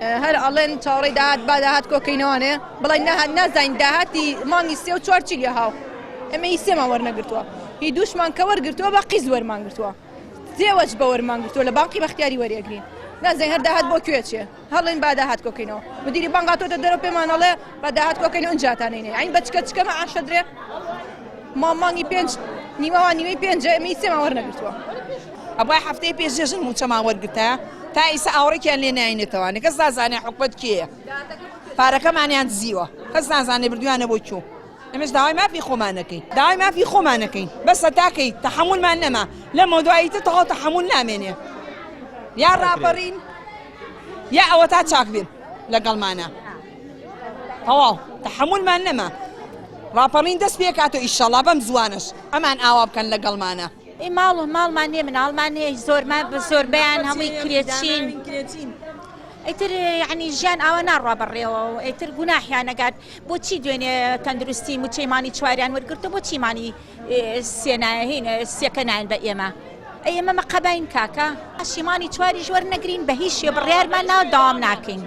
هەر ئەڵێن چاوەڕێی داهات با داهات کۆکەینەوانێ بڵێن نەهات نازانین داهاتی مانگی سێ و چوار چی لێ هاو ئێمە هی سێمان وەرنەگرتووە هی دووشمان کە وەرگرتووە بە قیز وەرمان گرتووە سێ وەج بە وەرمان گرتووە لە بانقی بەختیاری وەریەگرین نازانین هەر داهات بۆ کوێ چێ هەڵێن با داهات کۆکەینەوە مدیری بانق هاتۆتە دەرەوە پێمان ئەڵێ با داهات کۆکەینەوە ئینجاتانەینێ عین بە چکە چکە مەعاشە درێ ما مانگی پێنج نیوەوە نیوەی پێنجە ئێمە هیچ سێمان وەرنەگرتووە. ئەبوایە هەفتەی پێش جێژن موچەمان وەرگرتایە تا ئیسە ئاوڕێکیان لێ ناینێتەوانێ کەس نازانێ حکومەت کێیە پارەکەمانیان دزیوە کەس نازانێ بردویانە بۆ کوێ ئێمەش داوای مافی خۆمان نەکەین داوای مافی خۆمان نەکەین بەسە تاکەی تەحەمولمان نەما لەمە دوایی تر تەواو تەحەمول نامێنێ یا ڕاپەڕین یا ئەوە تا چاک بێن لەگەڵمانە تەواو تەحەمولمان نەما ڕاپەڕین دەست پێکاتەوە ئیشەڵا بەم زوانەش ئەمان ئاوا بکەن لەگەڵمانە. ئەی ماڵ و ماڵمان نییە مناڵمان هەیە زۆرمان زۆربەیان هەمووی کرێچین ئیتر یعنی ژیان ئاوا ناڕوا بەڕێوە و ئیتر گوناحیان ئەگات بۆچی دوێنێ تەندروستی موچەی مانی چواریان وەرگرتو بۆچی مانی سێ نایەین سێکە نایەن بە ئێمە ئەی ئێمە مەقەباین کاکە شیمانی چواریش وەرنەگرین بە هیچ شێ بڕیارمان ناوە داوام ناکەین.